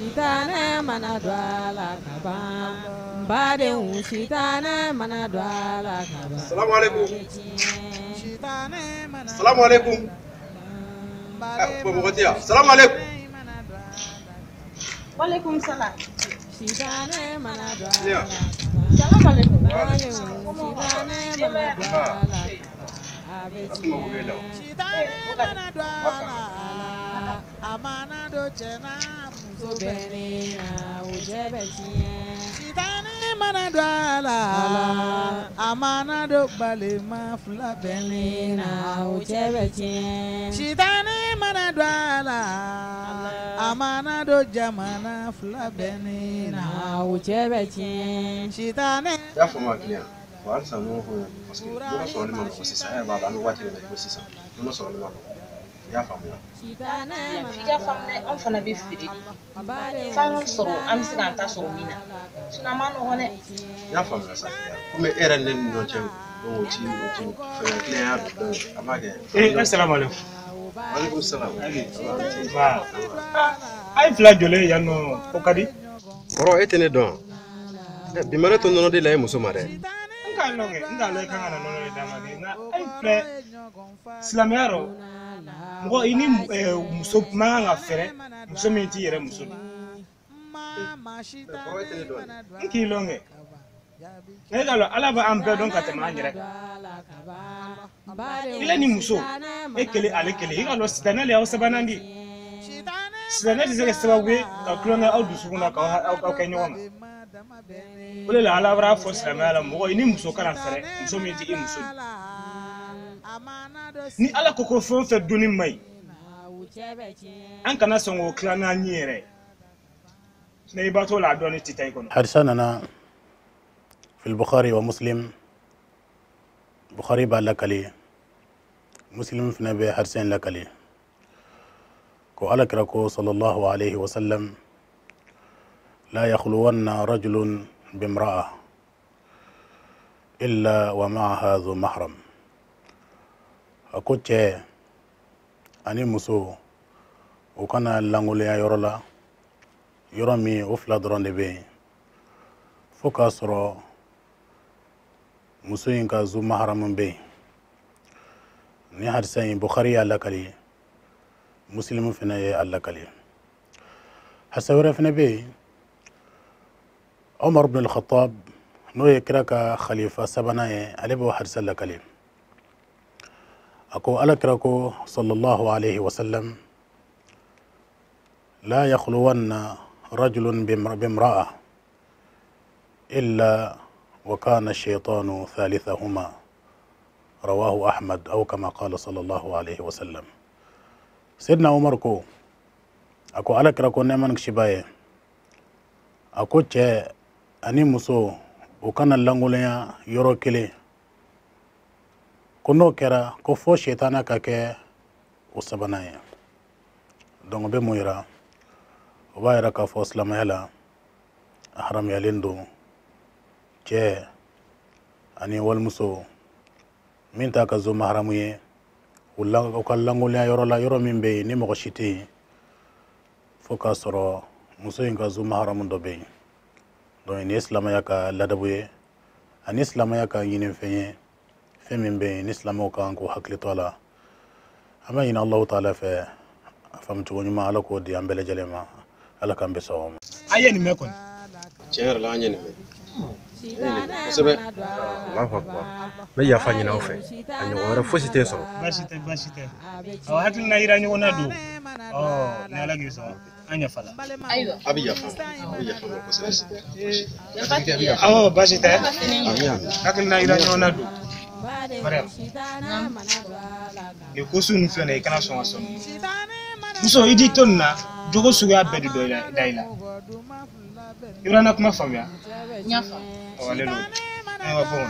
Sitanɛ mana don a la ka ban, n badenw sitanɛ mana don a la ka ban. Salamu alaikum. Salamu alaikum. Bamakɔ tɛ yan. Salamu alaikum. Walaikum salam. Sitanɛ mana don a Bien. la ka ban. Salam alaikum. Badenw sitanɛ mana don a la a bɛ tiɲɛ. A mana don cɛ n'a muso Muso bɛnnen na o cɛ bɛ tiɲɛ. Sitanɛ mana don a la, a mana don balima fila bɛnnen Na o cɛ bɛ tiɲɛ. Sitanɛ mana don a la, a mana don jamana fila bɛnnen na. Na o cɛ bɛ tiɲɛ. Sitanɛ I y'a faamu wa kiliyan? Bon, halisa nɔnɔ ko parce que nɔnɔ sɔrɔli ma nɔgɔn sisan. E yɛrɛ b'a dɔn an bɛ waati min na i ko sisan nɔnɔ sɔrɔli ma nɔgɔn. I y'a faamuya? Sitanɛ mana F'i ka faamu dɛ, anw fana bɛ feere de kɛ. F'an ka sɔrɔ an bɛ se k'an ta sɔrɔ min na. Sinon a ma nɔgɔn dɛ. I y'a faamuya sa kiliyan. Komi e yɛrɛ ni ne ni ɲɔgɔn cɛ donc o ti fɛngɛ kiliyanya don, donc an b'a kɛ. Eh, assalamu alaikum. Waaleykum salam. Ba. Ah, ay fila jɔlen yan nɔ, o ka di. Kɔrɔ, e tɛ ne dɔn wa? Bi ma ne to nɔnɔ di la e muso ma dɛ. N k'a lɔn kɛ, n k'a lɔn i kan ka na nɔnɔ de d'a ma kɛ, nka ay filɛ silamɛya rɔ, mɔgɔ i ni muso man kan ka fɛrɛ muso min t'i yɛrɛ muso di. Kɔrɔ, e tɛ ne dɔn dɛ. N k'i lɔn kɛ. Nka e k'a lɔn Ala b'an bɛɛ dɔn ka tɛmɛ an yɛrɛ kan. Ile ni muso, e kelen ale kelen, i k'a lɔn sitanɛ le y'aw sabanan di. Sitanɛ tɛ se ka sababu ye ka tulonkɛ aw dusukun na k'aw aw kɛ ɲɔgɔn kan. O de la Ala b'a fɔ silamɛya la, mɔgɔ i ni muso kana fɛrɛ muso min tɛ i muso ye. Ni Ala ko ko fɛn o fɛn donni man ɲi, an kana sɔn k'o tila n'an ɲin yɛrɛ ye. Sinon i batɔ la a dɔɔni tɛ taa i kɔnɔ. Hadisa nana في البخاري ومسلم. بخاري b'a lakali, مسلم fana bɛ hadisa in lakali ko Ala kira ko صلى الله عليه وسلم: لا يخلون رجل بامرأة إلا ومعها ذو محرم. A ko cɛ ani muso u kana langolonya yɔrɔ la, yɔrɔ min o fila dɔrɔn de bɛ yen, fo k'a sɔrɔ muso in ka zu maharamu bɛ yen. Ni hadisa in, Bukhari y'a lakali, Muslimu fana ye a lakali. Hadisa wɛrɛ fana bɛ yen, Omar ibn al-Khattab, n'o ye kira ka khalifa sabanan ye, ale b'o hadisa lakali. A ko Ala kira ko صلى الله عليه وسلم: لا يخلون رجل بامرأة إلا وكان الشيطان ثالثهما. رواه أحمد أو كما قال صلى الله عليه وسلم. سيدنا عمر ko a ko Ala kira ko nɛɛma ni kisi b'a ye, a ko cɛ ani muso u kana langolonya yɔrɔ kelen, ko n'o kɛra ko fo shetana ka kɛ o sabanan ye. Donc o bɛ mun yira? O b'a yira k'a fɔ silamɛya la a haramuyalen don cɛ ani walimuso min t'a ka zo maharamu ye u ka langolonya yɔrɔ la, yɔrɔ min bɛ yen ni mɔgɔ si tɛ yen, fo k'a sɔrɔ muso in ka zo maharamu dɔ bɛ yen. Donc nin ye silamɛya ka ladabu ye ani silamɛya ka ɲinifɛn ye, fɛn min bɛ yen ni silamɛw kan k'u hakili to a la. An b'a ɲini Alahu taala fɛ, a faamucogo ɲuman, Ala k'o di an bɛɛ lajɛlen ma. Ala k'an bɛn sawaba ma. A ye nin mɛn kɔni. Tiɲɛ yɛrɛ la, an ye nin mɛn. Kosɛbɛ. Allahu akbar, n bɛ yafa ɲini aw fɛ, a ɲɔgɔn wɛrɛ fosi tɛ sɔrɔ. Baasi tɛ, baasi tɛ. Awɔ, hakilina yira ɲɔgɔn na don. Ɔ ni Ala k'i sɔn, an yafa la. Ayiwa. A bɛ yafa, a bɛ yafa ma kosɛbɛ. Yafa tigi ya. Awɔ, baasi tɛ. Amin, amin. Hakilina yira ɲɔgɔn na don. Mariam, nin ko su ninnu filɛ nin ye, i kana sɔn ka sɔn ninnu. Muso, i t'i to nin na, jogo suguya bɛɛ de dɔ da i la. I bɛna na kuma faamuya. N y'a faamu. Ɔ, ale don. An ka bɔ kɔnɔ.